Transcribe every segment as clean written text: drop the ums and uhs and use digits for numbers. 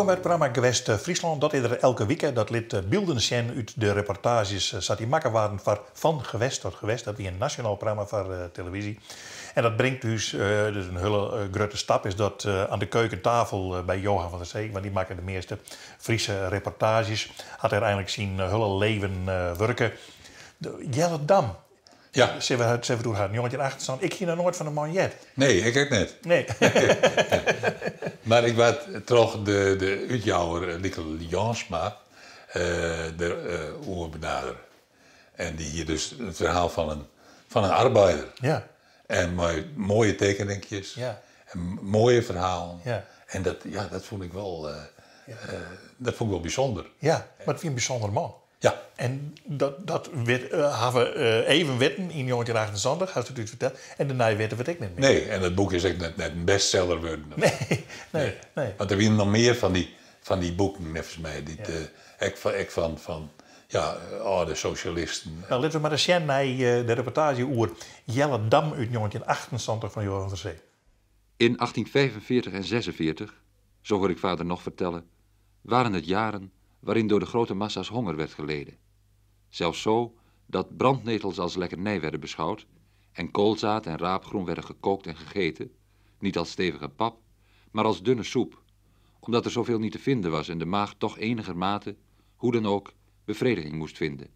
Wolkom by it programma Gewest Fryslân. Dat is der elke wike. Dat lit bylden sjen út de reportaazjes sa't dy makke waarden foar Van Gewest tot Gewest. Dat wie in nasjonaal programma foar televyzje. En dat bringt ús, dus in hiele grutte stap is dat oan de keukentafel by Johan van der Zee, want dy makke de measte Fryske reportaazjes. Hat dêr einlik syn hiele leven wurke. Jelle Dam. Ja. Sille we it oer ha. 1978. Ik hie noch noait fan de man heard. Nee, ik ek net. Nee. Mar ik waard troch de, de útjouwer Lykele Jansma der oer benadere. En dy hie dus it ferhaal fan in, fan in arbeider. Ja. En mei moaie tekeninkjes. Ja. En moaie ferhalen. Ja. En dat, ja, dat fûn ik wol, dat fûn ik wol bysûnder. Ja, mar it wie in bysûnder man. Ja. En dat, dat wit, ha we even witten yn 1978, hast it ús ferteld. En dêrnei witte we it ek net mear. Nee, en it boek is ek net, net in bestseller wurden. Nee, nee, nee. Want der wiene noch mear fan dy, fan dy boeken, neffens my, dy't ek, ek fan, fan ja, âlde sosjalisten. No, litte we mar ris sjen nei de reportaazje oer Jelle Dam út 1978 fan Johan van der Zee. In 1845 en 46, zo hoor ik vader nog vertellen, waren het jaren waarin door de grote massa's honger werd geleden. Zelfs zo dat brandnetels als lekkernij werden beschouwd en koolzaad en raapgroen werden gekookt en gegeten, niet als stevige pap, maar als dunne soep, omdat er zoveel niet te vinden was en de maag toch enigermate, hoe dan ook, bevrediging moest vinden.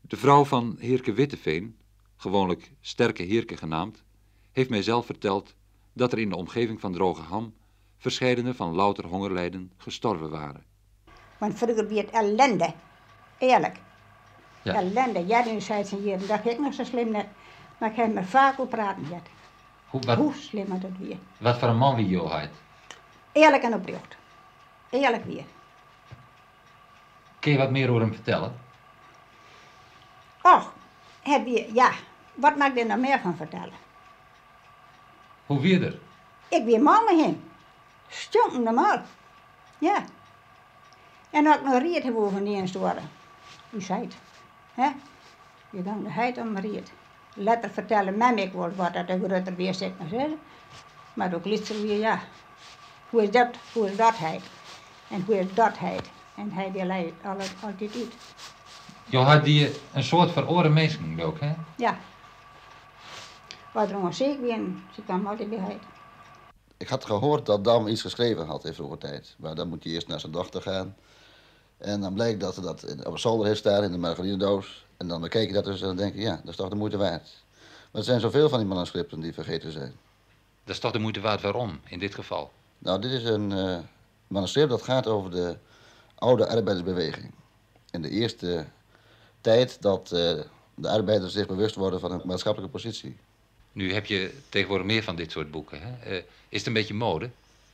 De vrouw van Heerke Witteveen, gewoonlijk Sterke Heerke genaamd, heeft mij zelf verteld dat er in de omgeving van Drogeham verscheidene van louter hongerlijden gestorven waren. Want froeger wie it ellende. Earlik. Ja. Ellende. Ja, nu sei se hjir, dat ik noch sa slim net. Mar ik ha der faak oer praten heard. Hoe, wat, Hoe slim dat it wie. wat foar in man wie jo heit? Earlik en oprjocht. Earlik wie. Kinne je wat mear oer him fertelle? Och, het wie, ja, wat moat ik der noch mear fan fertelle? Hoe wie er? Ik wie mei mei him. Stjonken normaal. Ja. En as ik noch ried ha woe fan ien stoarre. Ús heit. Hè? Je gong de heit om ried. Letter fertelde mem ek wol wat dat er grutter wie, sil ik mar sizze. Mar doe't ik lytser wie, ja. Hoe is dat, hoe is dat heit? En hoe is dat heit? En hy die lei alle, altyd út. Jo heit die in soad foar oare minsken, leau ik, hè? Ja. As der oan siik wienen, se kamen altyd by heit. Ik had gehoord dat Dam iets geschreven had in vroeger tijd. Maar dan moet je eerst naar zijn dochter gaan. En dan blijkt dat ze dat op zolder heeft staan in de margarinedoos. En dan bekijk je dat dus en dan denk je, ja, dat is toch de moeite waard. Maar er zijn zoveel van die manuscripten die vergeten zijn. Dat is toch de moeite waard waarom, in dit geval? Nou, dit is een manuscript dat gaat over de oude arbeidersbeweging. In de eerste tijd dat de arbeiders zich bewust worden van hun maatschappelijke positie. Nu heb je tegenwoordig meer van dit soort boeken. Hè? Is het een beetje mode?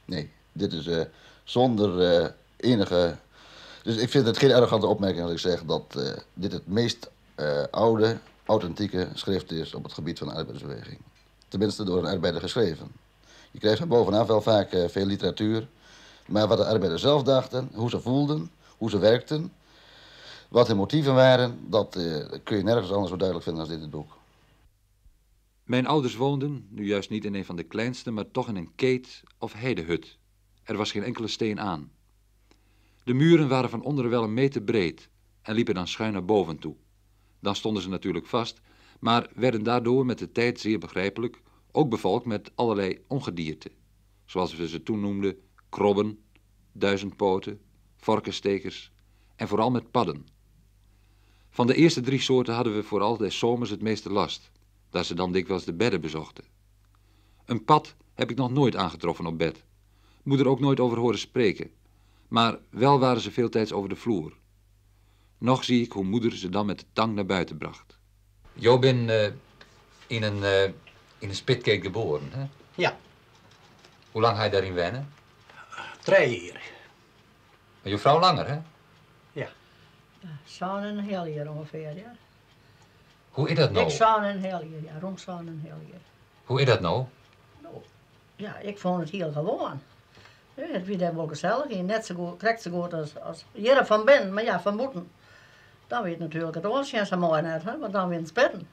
Nee, dit is zonder enige. Dus ik vind het geen arrogante opmerking als ik zeg dat dit het meest oude, authentieke schrift is op het gebied van de arbeidersbeweging. Tenminste door een arbeider geschreven. Je krijgt van bovenaf wel vaak veel literatuur. Maar wat de arbeiders zelf dachten, hoe ze voelden, hoe ze werkten, wat hun motieven waren, dat kun je nergens anders zo duidelijk vinden als in dit boek. Mijn ouders woonden, nu juist niet in een van de kleinste, maar toch in een keet of heidehut. Er was geen enkele steen aan. De muren waren van onderen wel een meter breed en liepen dan schuin naar boven toe. Dan stonden ze natuurlijk vast, maar werden daardoor met de tijd zeer begrijpelijk ook bevolkt met allerlei ongedierte, zoals we ze toen noemden krobben, duizendpoten, vorkenstekers en vooral met padden. Van de eerste drie soorten hadden we vooral des zomers het meeste last, daar ze dan dikwijls de bedden bezochten. Een pad heb ik nog nooit aangetroffen op bed, moeder ook nooit over horen spreken, maar wel waren ze veeltijds over de vloer. Nog zie ik hoe moeder ze dan met de tang naar buiten bracht. Jo bin yn in spitkeet geboren, hè? Ja. Hoe lang ha je dêryn wenne? 3 jier. Mar jo frou langer, hè? Ja. 7,5 jier ûngefear, ja. Hoe is dat no? Ik 7,5 jier, ja, rûn 7,5 jier. Hoe is dat no? No, ja, ik fûn it hiel gewoan. Ja, it wie dêr wol gesellich yn, net sa goed, krekt sa goed as hjir fan binnen, mar ja, fan bûten. Dan wie it natuerlik it oansjen sa moai net, hè, want dan wiene it spitten.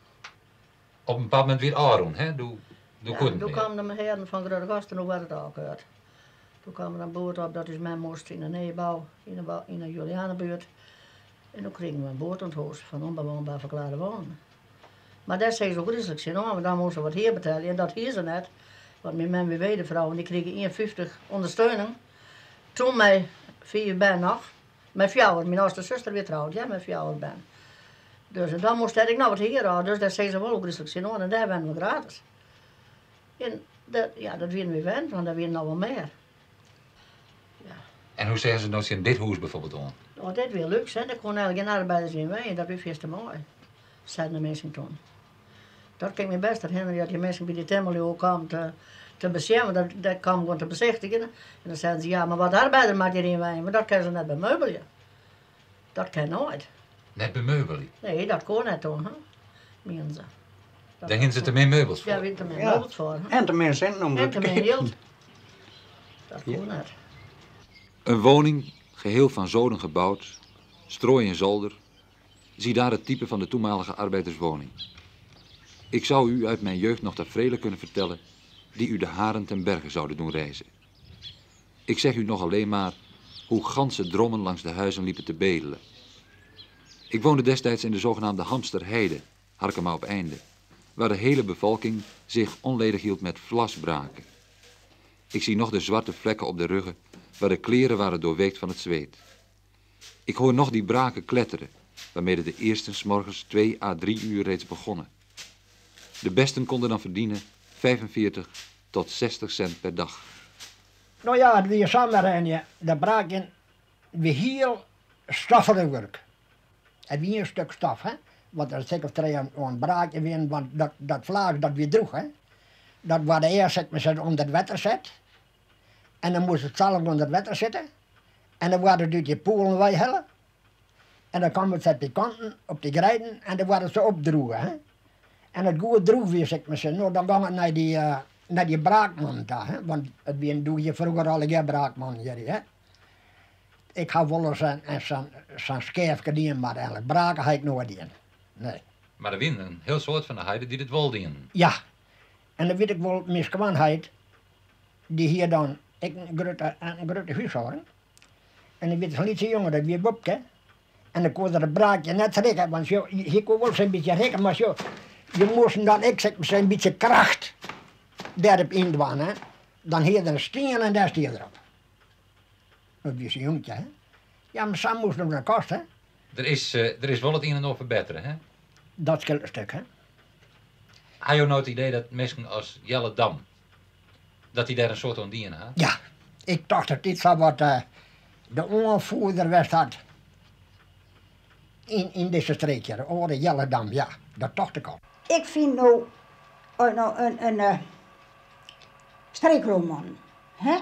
Op in bepaald momint wie it ôfrûn, hè? Doe, doe Ja, koe it doe mear. kamen de hearen fan Gruttegast en doe waard it ôfkeurd. Doe kaam der in boerd op dat ús mem moast yn de nijbou yn de yn de Julianabuert. En doe krigen we in boerd oan it hûs fan onbewoonbaar verklaarde woning. Mar dêr sei se gryslik tsjin oan, want dan moast se wat hier betelje en dat hie se net. Want myn mem wie weduwfrou en dy krige ien fyftich ûndersteuning. Toen mei fiif bern noch. Mei fjouwer, myn âldste suster wie troud, ja, mei fjouwer bern. Dus en dan moast dêr ek noch wat hier ôf, dus dêr sei se wol gryslik tsjin oan en dêr wennen we gratis. En dat, ja, dat wienen wy wend, want dêr wienen noch wol mear. Ja. En hoe seagen se no tsjin dit hûs bijvoorbeeld oan? Oh, dit wie lúks, hè. Dêr koenen eigentlik gjin arbeiders yn wenje, dat wie fierste moai, seiden de minsken toen. Dat kin ik my bêst herinnerje, dat dy minsken by dy timmerlju kamen te, te besjen, want dat, dat kamen gewoan te besichtigjen. En dan seiden se, ja, mar wat arbeider moat hjir yn wenje, want dat kinne se net bemeubelje. Dat kin noait. Net bemeubelje? Nee, dat koe net toen, hè, mienden se. Dêr hienen se te min meubels foar? Ja, wienen te min meubels foar. En te min sinten om En te min jild. Dat koe net. Een woning, geheel van zoden gebouwd, strooi en zolder, zie daar het type van de toenmalige arbeiderswoning. Ik zou u uit mijn jeugd nog taferelen kunnen vertellen die u de haren ten berge zouden doen rijzen. Ik zeg u nog alleen maar hoe ganse drommen langs de huizen liepen te bedelen. Ik woonde destijds in de zogenaamde Hamsterheide, Harkema op Einde, waar de hele bevolking zich onledig hield met vlasbraken. Ik zie nog de zwarte vlekken op de ruggen, waar de kleren waren doorweekt van het zweet. Ik hoor nog die braken kletteren, waarmee de eersten 's morgens 2 à 3 uur reeds begonnen. De besten konden dan verdienen 45 tot 60 cent per dag. No ja, it wie samar en de braken wie hiel stofferich wurk. It wie in stik stof, hè, want der in stik of trije oan it braken wienen, want dat, dat flaaks dat wie droech, hè. Dat waard earst set men set ûnder it wetter set en dan moast it sa lang ûnder it wetter sitte en dan waard it út dy poelen weihelle en dan kaam it set by kanten op dy greiden en dan waard it sa opdroege, hè. En it goed droech wie, sil ik mar sizzen, no dan gong it nei dy, nei dy braakmannen ta, hè, want it wienen doe hjir froeger allegear braakmannen hjir, hè. Ik ha wolris sa'n sa'n skêfke dien, mar eigenlik brake ha ik noait dien, nee. Mar der wienen in hiel soad fan de heide dy't it wol dienen. Ja, en dan wit ik wol, myn skoanheit, dy hie dan ek in grutte, in grutte húshâlding. En dan wie der sa'n lytse jonge, dat wie Wopke. En dan koe er it braakje net rikke, want sjoch, hy koe wol sa'n bytsje rikke, mar sjoch, je moasten dan ek sa'n bytsje kracht dêrop yndwaan, hè. Dan hie er in stien en dêr stie er op. Dat wie sa'n jonkje, hè. Ja, mar sa moast er oan de kost, hè. Der is, der is wol it ien en oar ferbettere, hè? Dat skeelt in stik, hè. Ha jo no it idee dat minsken as Jelle Dam, dat dy dêr in soad oan dien ha? Ja, ik tocht dat dit sawat de oanfoerder west hat yn, yn dizze streek hjir, âlde Jelle Dam, ja, dat tocht ik al. Ik fyn no, no in, in streekroman, hè?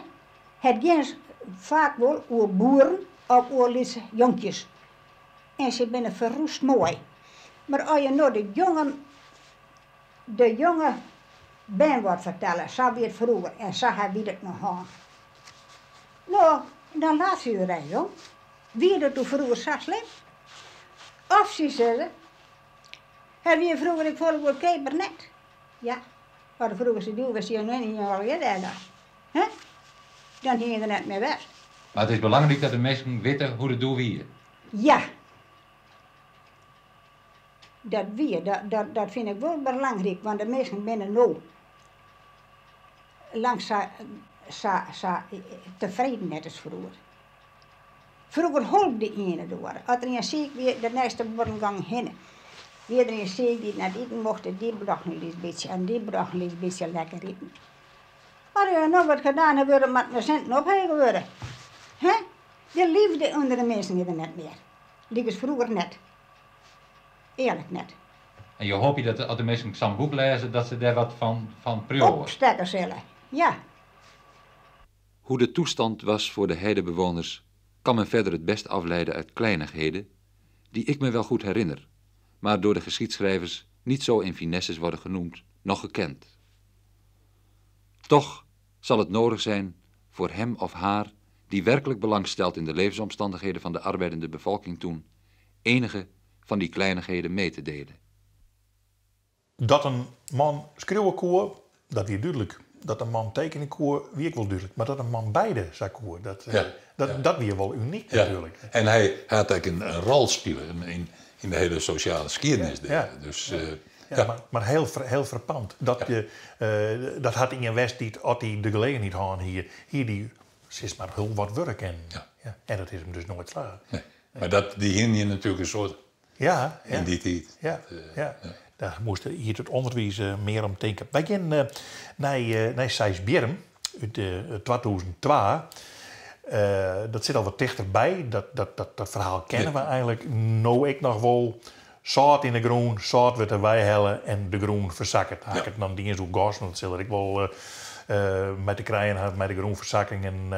Het giet faak wol oer boeren of oer lytse jonkjes. En se binne ferroest moai. Mar as je no de jongen, de jonge bern wat fertelle, sa wie it froeger en sa ha wy it noch hân. No, dan laat se der eins om. Wie dat doe froeger sa slim? Of sy sizze, het wie froeger ek folle goedkeaper net. Ja, as it froeger sa djoer was, hie je allegear dêr dan. Hè? Dan hie je der net mear west. Mar it is belangryk dat de minsken witte hoe't it doe wie. Ja. Dat wie, dat, dat, dat fyn ik wol belangryk, want de minsken binne no lang sa, sa, sa tefreden net as froeger. Froeger holp de iene de oare. As der ien siik wie, de neiste buorren gongen hinne. Wie der ien siik dy't net iten mocht, dy brocht in lyts bytsje en dy brocht in lyts bytsje lekker iten. Mar as der no wat gedaan wurde moat de sinten ophege wurde. Hè? De leafde ûnder de minsken is der net mear. Lykas froeger net. Earlik net. En jo hoopje dat as de minsken sa'n boek lêze, dat se dêr wat fan, fan priuwe? Opstekke sille, ja. Hoe de toestand was voor de heidebewoners kan men verder het best afleiden uit kleinigheden, die ik me wel goed herinner, maar door de geschiedschrijvers niet zo in finesses worden genoemd, noch gekend. Toch zal het nodig zijn voor hem of haar die werkelijk belangstelt in de levensomstandigheden van de arbeidende bevolking toen, enige van die kleinigheden mee te delen. Dat in man skriuwe koe, dat wie dúdlik. Dat in man tekenje koe, wie ek wol dúdlik. Mar dat in man beide sa koe, dat, dat, dat wie wol unyk natuerlik. En hy hat ek in rol spile yn de hiele sosjale skiednis dêr. Dus, ja, mar hiel, hiel frappant. Dat, je, dat hat ien west dy't, as hy de gelegenheid hân hie, hie dy sis mar hiel wat wurde kinnen. Ja. En dat is him dus noait slagge. Nee. Mar dat, dy hiene je natuerlik in soad yn dy tiid. Ja. Dêr moast hier it ûnderwiis mear om tinke. Wy gean nei Seisbierrum út 2002. Dat sit al wat tichterby. Dat, dat, dat, dat ferhaal kenne we eigentlik no ek noch wol. Sâlt yn de grûn, sâlt wurdt derwei helle en de grûn fersakket. Ha ik it noch net iens oer gas, want dat sil der ek wol mei te krijen ha mei de grûnfersakking. En,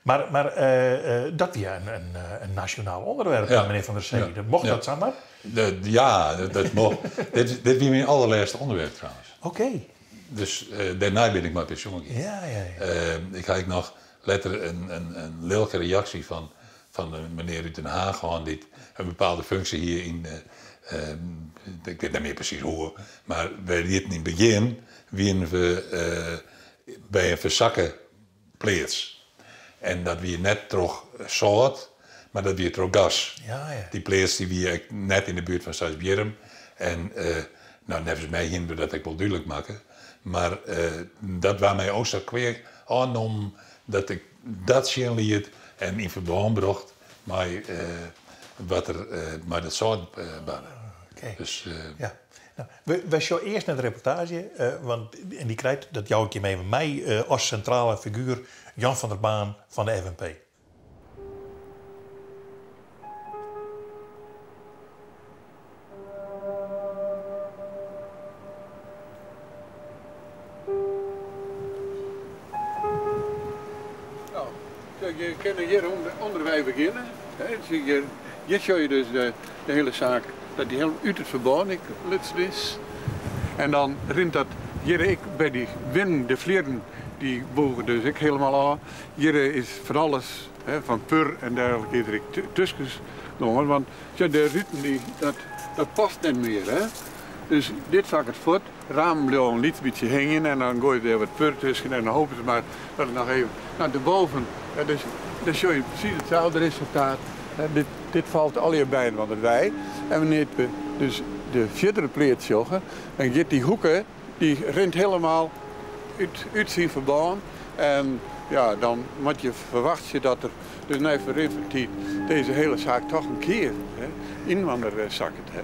mar mar dat wie in nasjonaal ûnderwerp, menear Van der Zee. Mocht dat samar? Ja, dat mocht. Dit wie myn alderlêste ûnderwerp trouwens. Oké. Dus dêrnei bin ik mei pensjoen gien. Ik ha ek noch letter in lilke reaksje fan in menear út Den Haag hân dy't in bepaalde funksje hie yn, ik wit net mear presys hoe, mar wy lieten yn it begjin wiene we by in fersakke pleats. En dat wie net troch sâlt, mar dat wie troch gas. Dy pleats dy wie ek net yn de buert fan Seisbierrum. En no, neffens my hiene we dat ek wol dúdlik makke. Mar dat waard my o sa kwea ôfnommen dat ik dat sjen liet en yn ferbân brocht mei wat der mei dat sâlt barde. Dus, Ja. No, wy sjogge earst nei de reportaazje, want en dy krijt, dat jou ik jim even mei, as sintrale figuer Jan van der Baan fan de FNP. No, je kinne hjir ûnderwei begjinne. Hjir sjogge je dus de hiele saak dat dy hiel út it ferbân ek lutsen is. En dan rint dat hjir ek by dy winnen, de flierren, dy bûge dus ek hielendal ôf. Hjir is fan alles, fan pur en dergelike is der ek tusken gongen. Want sjoch, de ruten dy, dat past net mear. Hè? Dus dit sakket fuort, ramen bliuwe in lyts bytsje hingjen en dan goaie je der wat pur tusken en dan hoopje se mar dat it noch even. No, derboven, dus, dêr sjogge je presys itselde resultaat. Dit, dit falt allegear byinoar wei. En wannear't we dus de fierdere pleats sjogge, dan giet dy hoeke, dy rint hielendal út syn ferbân. En ja, dan moat je ferwachtsje dat der dus nei ferrin fan tiid dizze hiele saak toch in kear yninoar sakket.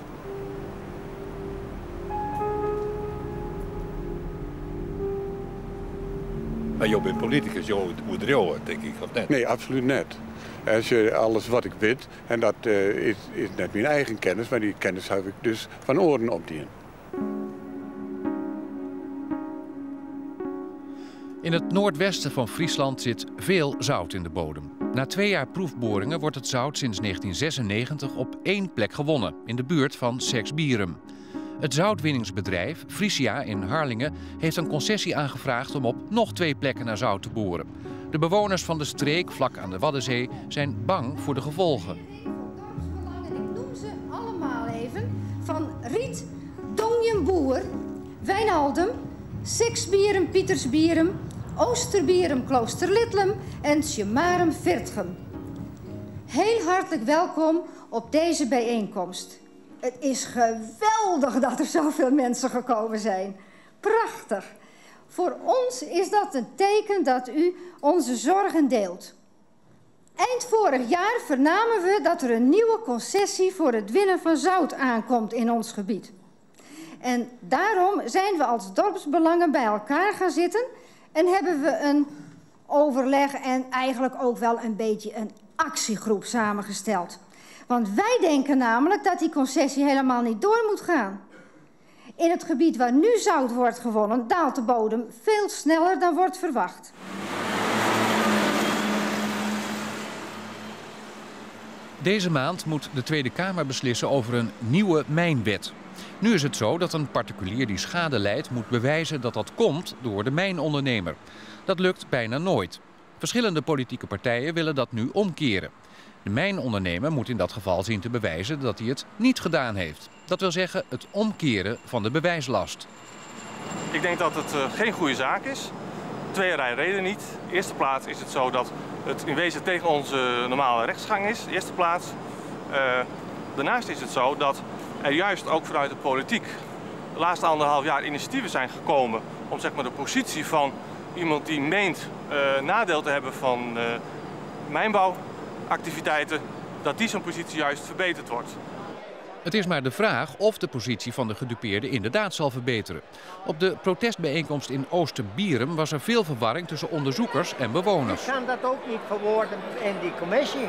Mar jo binne politikus, jo oerdriuwe, tink ik, of net? Nee, absolút net. As je alles wat ik wit, en dat is net myn eigen kennis, mar dy kennis haw ik dus fan oaren opdien. In het noordwesten van Friesland zit veel zout in de bodem. Na 2 jaar proefboringen wordt het zout sinds 1996 op één plek gewonnen, in de buurt van Sexbierum. Het zoutwinningsbedrijf Frisia in Harlingen heeft een concessie aangevraagd om op nog twee plekken naar zout te boren. De bewoners van de streek vlak aan de Waddenzee zijn bang voor de gevolgen. Ik noem ze allemaal even. Van Riet, Dongjumboer, Wijnaldum, Sexbierum, Pietersbierum, Oosterbierum, Kloosterlitlum en Tjemarum Virtgem. Heel hartelijk welkom op deze bijeenkomst. Het is geweldig dat er zoveel mensen gekomen zijn. Prachtig. Voor ons is dat een teken dat u onze zorgen deelt. Eind vorig jaar vernamen we dat er een nieuwe concessie voor het winnen van zout aankomt in ons gebied. En daarom zijn we als dorpsbelangen bij elkaar gaan zitten en hebben we een overleg en eigenlijk ook wel een beetje een actiegroep samengesteld. Want wij denken namelijk dat die concessie helemaal niet door moet gaan. In het gebied waar nu zout wordt gewonnen, daalt de bodem veel sneller dan wordt verwacht. Deze maand moet de Tweede Kamer beslissen over een nieuwe mijnwet. Nu is het zo dat een particulier die schade lijdt moet bewijzen dat dat komt door de mijnondernemer. Dat lukt bijna nooit. Verschillende politieke partijen willen dat nu omkeren. De mijnondernemer moet in dat geval zien te bewijzen dat hij het niet gedaan heeft. Dat wil zeggen het omkeren van de bewijslast. Ik denk dat het geen goede zaak is. tweeërlei reden niet. In eerste plaats is het zo dat het in wezen tegen onze normale rechtsgang is, de eerste plaats. Uh, daarnaast is het zo dat er juist ook vanuit de politiek de laatste anderhalf jaar initiatieven zijn gekomen om zeg maar, de positie van iemand die meent uh, nadeel te hebben van uh, mijnbouwactiviteiten, dat die zijn positie juist verbeterd wordt. Het is maar de vraag of de positie van de gedupeerde inderdaad zal verbeteren. Op de protestbijeenkomst in Oosterbierum was er veel verwarring tussen onderzoekers en bewoners. Ik kan dat ook niet verwoorden in die commissie.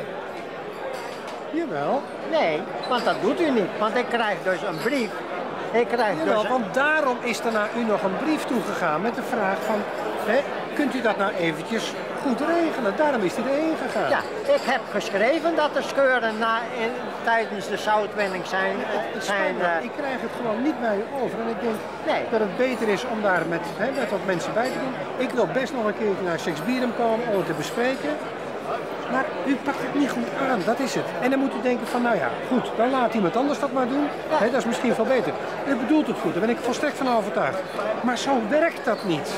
Jawel. Nee, want dat doet u niet. Want ik krijg dus een brief. Ik krijg Jawel, dus... want daarom is er naar u nog een brief toegegaan met de vraag van... Hè, kunt u dat nou eventjes goed regelen? Daarom is hij erheen gegaan. Ja, ik heb geschreven dat er scheuren na, in, tijdens de zoutwinning zijn. Het zijn uh... Ik krijg het gewoon niet bij u over. En ik denk nee. dat het beter is om daar met, hè, met wat mensen bij te doen. Ik wil best nog een keertje naar Sexbierum komen om het te bespreken. Maar u pakt het niet goed aan, dat is het. En dan moet u denken van, nou ja, goed, dan laat iemand anders dat maar doen. Ja. Hè, dat is misschien veel beter. U bedoelt het goed, daar ben ik volstrekt van overtuigd. Maar zo werkt dat niet.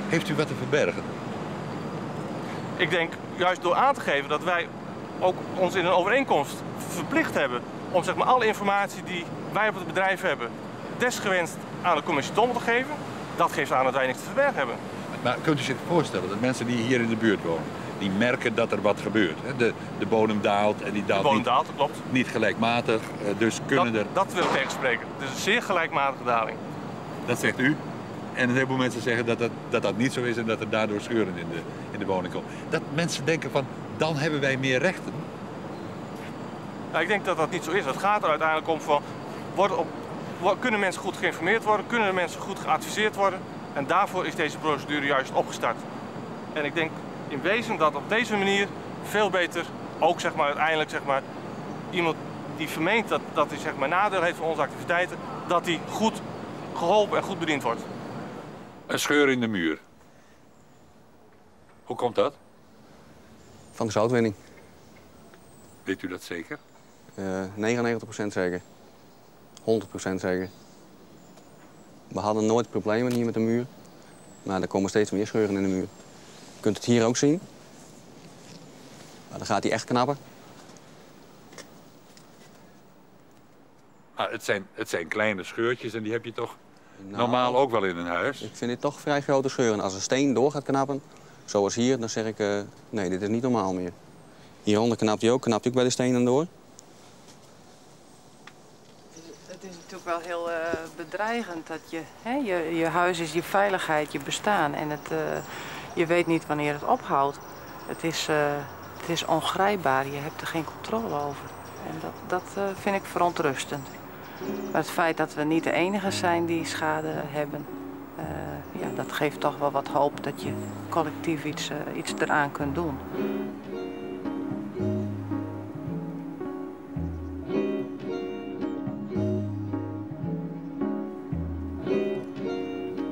Heeft u wat te verbergen? Ik denk juist door aan te geven dat wij ook ons in een overeenkomst verplicht hebben om zeg maar, alle informatie die wij op het bedrijf hebben desgewenst aan de commissie Tommel te geven. Dat geeft aan dat wij niks te verbergen hebben. Maar kunt u zich voorstellen dat mensen die hier in de buurt wonen, die merken dat er wat gebeurt. Hè? De, de bodem daalt en die daalt, de bodem niet, daalt, dat klopt. niet gelijkmatig. Dus kunnen dat, er... Dat wil ik tegenspreken. Het is een zeer gelijkmatige daling. Dat zegt u? En een heleboel mensen zeggen dat dat, dat, dat niet zo is en dat er daardoor scheuren in de, in de woning komen. Dat mensen denken van, dan hebben wij meer rechten. Nou, ik denk dat dat niet zo is. Het gaat er uiteindelijk om van, worden op, kunnen mensen goed geïnformeerd worden? Kunnen de mensen goed geadviseerd worden? En daarvoor is deze procedure juist opgestart. En ik denk in wezen dat op deze manier veel beter ook zeg maar, uiteindelijk zeg maar, iemand die vermeent dat, dat hij zeg maar, nadeel heeft van onze activiteiten, dat die goed geholpen en goed bediend wordt. Een scheur in de muur. Hoe komt dat? Van de zoutwinning. Weet u dat zeker? Uh, 99% zeker. 100% zeker. We hadden nooit problemen hier met de muur. Maar er komen steeds meer scheuren in de muur. Je kunt het hier ook zien. Maar dan gaat hij echt knappen. Ah, het, zijn, het zijn kleine scheurtjes en die heb je toch nou, normaal ook wel in een huis? Ik vind dit toch vrij grote scheuren. Als een steen door gaat knappen, zoals hier, dan zeg ik... Uh, nee, dit is niet normaal meer. Hieronder knapt hij ook, knapt hij ook bij de stenen door. Het is natuurlijk wel heel uh, bedreigend dat je, hè, je, je huis is je veiligheid, je bestaan. En het, uh, je weet niet wanneer het ophoudt. Het is, uh, het is ongrijpbaar, je hebt er geen controle over. En dat, dat vind ik verontrustend. Maar het feit dat we niet de enige zijn die schade hebben, ja, dat geeft toch wel wat hoop dat je collectief iets, iets eraan kunt doen.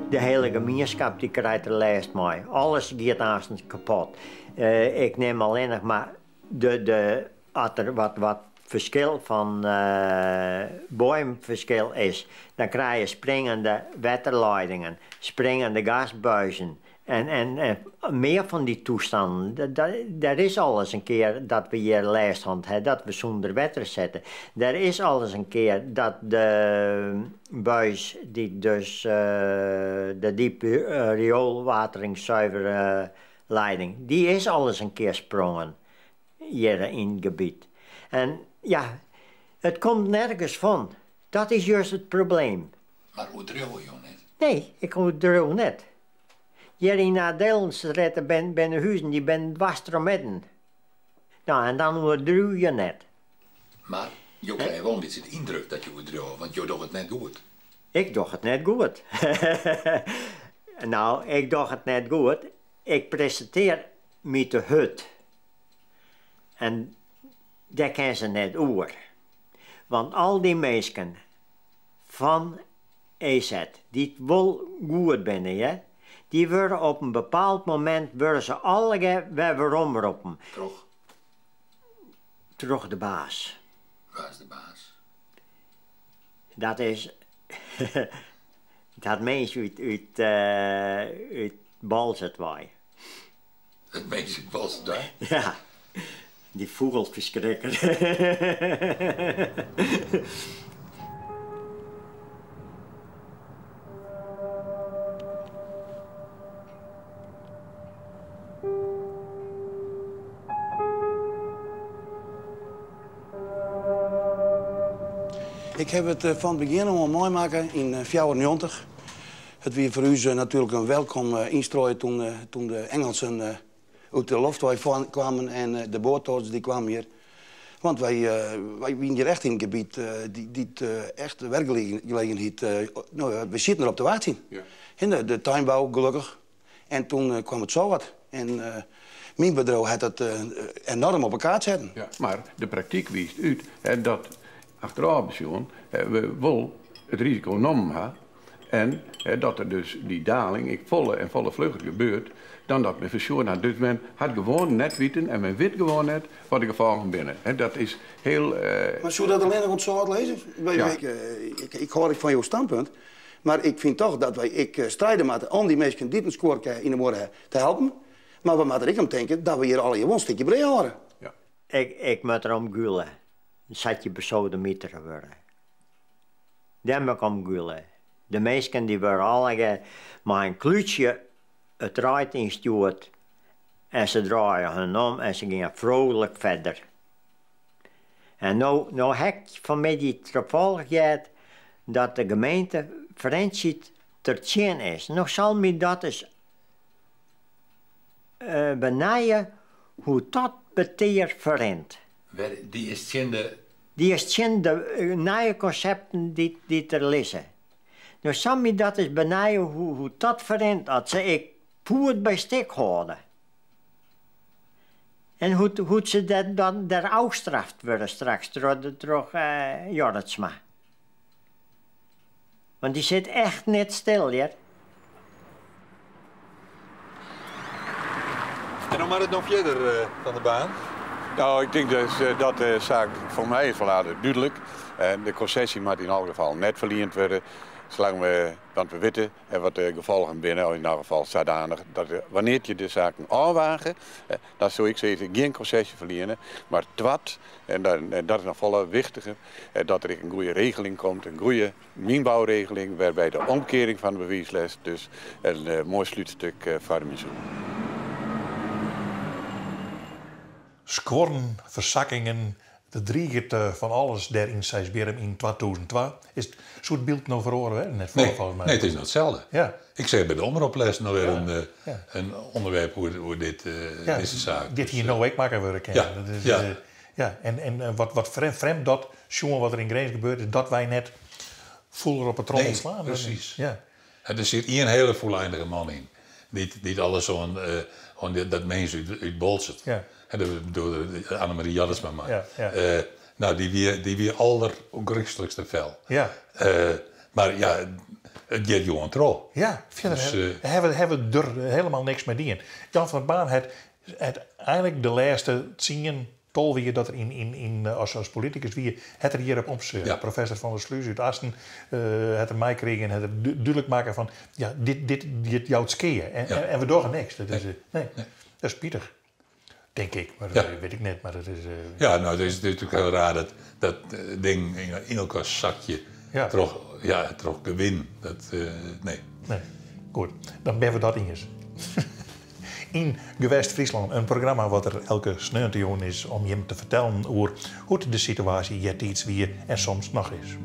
De hele gemeenschap die krijgt er last mee. Alles gaat aanstonds kapot. Uh, ik neem alleen nog maar de, de, als er wat, wat verschil van uh, boomverschil is, dan krijg je springende waterleidingen, springende gasbuizen en, en, en meer van die toestanden. Daar is al eens een keer dat we hier last hadden, dat we zonder water zitten. Er is al eens een keer dat de buis die dus uh, de diepe uh, rioolwateringszuivere leiding, die is al eens een keer sprongen hier in het gebied. En ja, het komt nergens van. Dat is juist het probleem. Maar hoe dreeuw je net? Nee, ik hoe net. Hier in Adelenstraat ben, ben de huizen, die ben dwars midden. Nou, en dan hoe je net. Maar je krijgt wel een beetje de indruk dat je hoe dreeuw, want je doet het net goed. Ik doe het net goed. nou, ik doe het net goed. Ik presenteer me de hut. En daar kan ze net oer. Want al die mensen van EZ, die het wel goed binnen, hè, die worden op een bepaald moment worden ze alle weer omroepen. Toch? Troch de baas. Wa is de baas? Dat is dat mins út, út, út Boalsert wei. Dat mins út Boalsert wei? Ja, dy fûgelferskrikker. Ik haw it fan it begjin oan meimakke yn 94. It wie foar ús natuerlik in welkom ynstroai toen, toen de Engelsen út de loft wei kwamen en de boartoarts dy kwaam hjir. Want wy, wy wienen hjir echt yn in gebiet dy't echt de werkgelegenheid, no ja, we sieten der op te wachtsjen. Ja. De tuinbou gelokkich. En toen kwam it sâlt. En myn bedriuw hat dat enorm op 'e kaart setten. Ja, mar de praktyk wiist út dat achterôf besjoen we wol it risiko nommen ha en dat der dus dy daling ek folle en folle flugger gebeurt dan dat men foarsjoen hat. Dus men hat gewoan net witten en men wit gewoan net wat de gefolgen binne. Dat is hiel. Mar soe dat allinnich oan it sâlt lizze? Ik hâld ek fan jo standpunt. Mar ik fyn toch dat wy ek stride moatte om dy minsken dy't in skuorke yn 'e muorre ha te helpen. Mar we moatte der ek om tinke dat we hjir allegear wol in stikje brea hâlde. Ik moat der om gûle, sa't je besodemitere wurde. Dêr moat ik om gûle. De minsken dy wurde allegear mei in klútsje it reid ynstjoerd en se draaie hun om en se gean frolik fierder. En no, no ha ik fanmiddei tafallich heard dat de gemeente Frjentsjer der tsjin is. No sal my dat ris benije hoe't dat petear ferrint. Wer, dy is tsjin de. Dy is tsjin de nije konsepten dy't der lizze. No sal my dat ris benije hoe't dat ferrint as se ek poer by stik hâlde. En hoe't se dan der ôfstraft wurde straks troch Jorritsma. Want dy sit echt net stil, hear. En hoe moat it no fierder, Van der Baan? No, ik tink dus dat de saak foar my is wol aardich dúdlik. De konsesje moat yn alle gefallen net ferliend wurde, salang't we, want we witte En wat de gefolgen binne, of yn elk gefal sadanich dat wannear't je de saken ôfwage, dan soe ik sizze gjin konsesje ferliene, mar twad, en dat is noch folle wichtiger, dat der ek in goede regeling komt, in goede mynbouregeling, wêrby't de omkearing fan de bewiislêst dus in moai slútstik foarmje soe. Skuorren, fersakkingen, der driget fan alles dêr yn Seisbierrum yn 2002. Is, soe it byld no feroare wêze? Net folle Nee, folgens my. nee, it is noch itselde. Ja. Ik seach by de Omrop lêsten noch wer in, ja. in ûnderwerp oer, oer dit, Ja, dizze saak. dit hie no ek makke wurde kinnen. Ja, Dat is, ja. ja. En, en wat, wat frjemd, frjemd dat, sjoen wat der yn Grins gebeurd is, dat wy net fûler op 'e trommel Nee, slaan. presys. Ja. En der sit ien hiele fûleindige man yn, dy't, dy't alles oan, oan dat mins út, út Boalsert. Ja. En dat bedoelde Annemarie Jorritsma mei. Ja, ja. Eh, no, dy wie, dy wie aldergryslikste fel. Ja. Eh, mar ja, it giet gewoan troch. Ja, fierder Dus, ha, hawwe, hawwe we der helemaal niks mei dien. Jan van der Baan hat, hat eigenlik de lêste tsien, 12 jier dat er yn, yn, yn, as, as politikus wie, hat er hjirop omsean. Ja. Professor Van der Sluis út Assen eh, hat er meikrigen en hat er dúdlik makke fan, ja, dit, dit, dit jout skea. En, Ja. en, en we dogge niks. Dat is, Nee. eh, nee. Dat is spitich. Tink ik, mar Ja. dat wit ik net. Mar dat is, eh, Ja, no, it is natuerlik hiel raar dat dat ding yn elkoar sakje Ja. troch, ja, troch gewin. Dat, eh, nee. Nee. Goed, dan binne we dat iens. Yn Gewest Fryslân, in programma wat der elke sneontejûn is om jim te fertellen oer hoe't de situaasje eartiids wie en soms noch is.